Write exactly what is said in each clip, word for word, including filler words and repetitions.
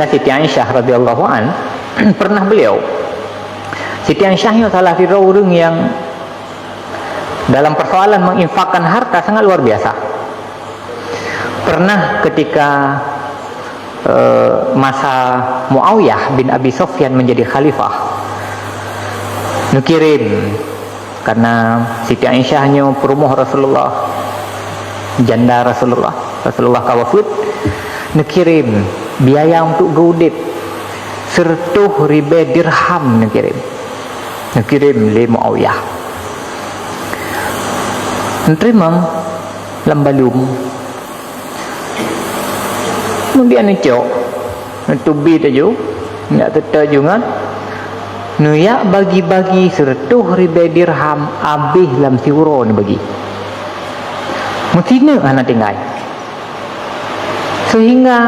Siti Aisyah radhiyallahu an, pernah beliau, Siti Aisyah nyoe salah sidroe ureuëng yang dalam persoalan menginfakkan harta sangat luar biasa. Pernah ketika, eh, masa Muawiyah bin Abi Sufyan menjadi khalifah, neukirim, karena Siti Aisyah nyoe peurumoh Rasulullah, janda Rasulullah, Rasulullah ka wafeuet, neukirim biaya untuk geuudeb, seureutôh ribée dirham neukirim. Neukirim lé Muawiyah. Neuteurimong lam balum. Kemudian neucok, neuteubiet laju, neujak teuta ju ngon, neujak bagi-bagi seureutôh ribée dirham, abéh lam siuroe neubagi. Meusineuk hana tinggai. Sehingga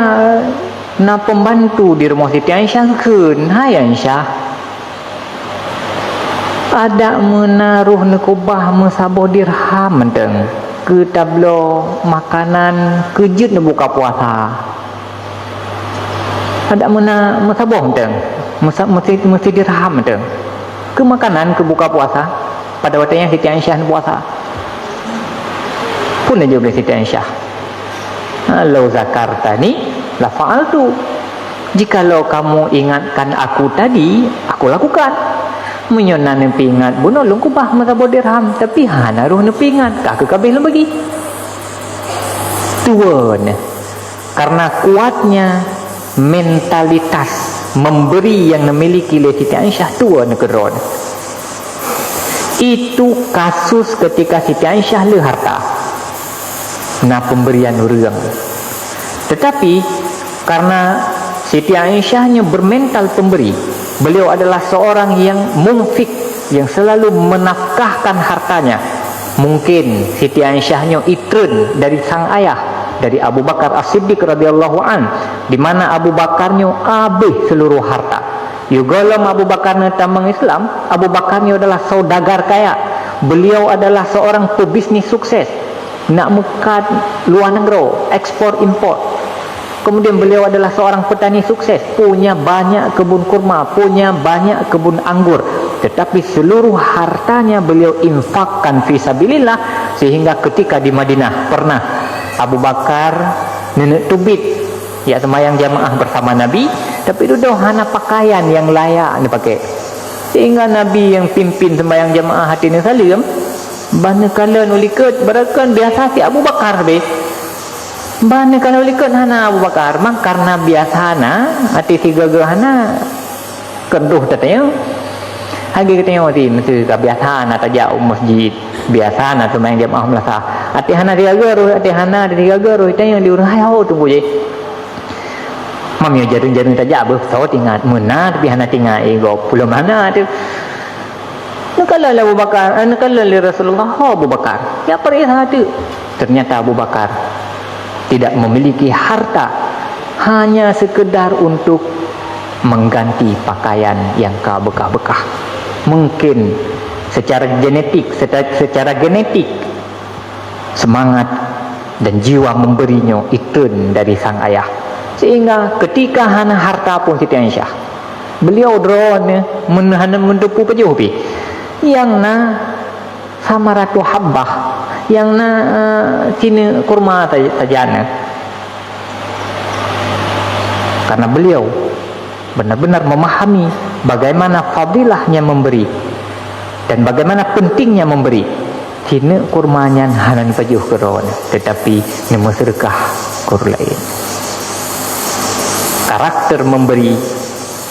na pembantu di rumoh Siti Aisyah geukheun, "Hai Aisyah, adak meunaroh neukeubah meusaboh dirham mantong keu tabloe makanan keu jeuet neubuka puasa. Adak meuna meusaboh mantong, meusa-, meusi, meusi dirham mantong keu makanan keu buka puasa." Pada watée nyan Siti Aisyah neupuasa. Peue neujaweueb lé Siti Aisyah, "Lau zakartani la fa'altu." Jikalau kamu ingatkan aku tadi, aku lakukan. Meunyoe na neupeuingat bunoe lôn keubah meusaboh dirham, tapi hana roh neupeuingat, ka keuh kabeh lôn bagi. Tuwö nyoe, karena kuatnya mentalitas memberi yang dimiliki lé Siti Aisyah, tuwö nyoe keudroe. Itu kasus ketika Siti Aisyah le harta. Na pemberian ureuëng. Tetapi, karena Siti Aisyah nyoe bermental pemberi, beliau adalah seorang yang munfik, yang selalu menafkahkan hartanya. Mungkin Siti Aisyah nyoe itreun dari sang ayah, dari Abu Bakar As-Siddiq radhiyallahu an, di mana Abu Bakar nyoe abéh seluruh harta. Yôh gohlom Abu Bakar nyoe tamong Islam, Abu Bakar nyoe adalah saudagar kaya. Beliau adalah seorang pebisnis sukses. Nak meukat luar nanggroe, ekspor impor. Kemudian beliau adalah seorang petani sukses, punya banyak kebun kurma, punya banyak kebun anggur. Tetapi seluruh hartanya beliau infakkan fi sabilillah, sehingga ketika di Madinah pernah Abu Bakar neuneuk teubiet jak seumayang jamaah bersama Nabi, tapi dudoe hana pakaian nyang layak neupaké. Sehingga Nabi nyang pimpin seumayang jamaah até neusaleuem, bah neukalon u likot, barangkapeue biasa si Abu Bakar sabe. Bah neukalon u likot hana Abu Bakar, mang karena biasa na, até sigoe-goe hana, keuduh tatanyong. Lagée geutanyoe ti, meuseu ka biasa na tajak u masjid, biasa na seumayang jamaah meulasah. Até hana sigoe-goe roh, até hana sigoe-goe roh, tanyong di ureuëng, "Hai ho teungku jih?" Meunyoe jareueng-jareueng tajak beuh, soe teuingat, meunan tapi hana teuingat, eh, gob pulo mana tu. Neukalon lé Abu Bakar, eh, neukalon lé Rasulullah, "Ho Abu Bakar, ya peuriksa tu." Ternyata Abu Bakar tidak memiliki harta, hanya sekedar untuk mengganti pakaian yang ka beukah-beukah. Mungkin secara genetik, secara, secara genetik, semangat dan jiwa memberi nyoe itreun dari sang ayah. Sehingga ketika hana harta pun Siti Aisyah, beliau droeneuh men-, hana meuteupeue pajoh pih. Nyang na samaratu habbah, nyang na, eh, sineuk kurma ta-, sajan. Karena beliau benar-benar memahami bagaimana fadilahnya memberi dan bagaimana pentingnya memberi. Sineuk kurma nyan hana neupajoh keu droeneuh, tetapi neumeuseudeukah keu ureuëng laén. Karakter memberi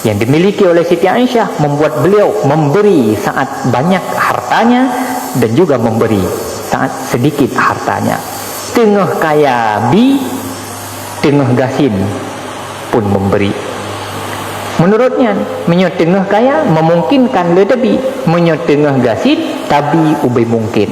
yang dimiliki oleh Siti Aisyah membuat beliau memberi saat banyak hartanya dan juga memberi saat sedikit hartanya. Teungoh kaya bi, teungoh gasien pun memberi. Menurut nyan, meunyoe teungoh kaya, memungkinkan le tabi. Meunyoe teungoh gasien, tabi ubé mungkin.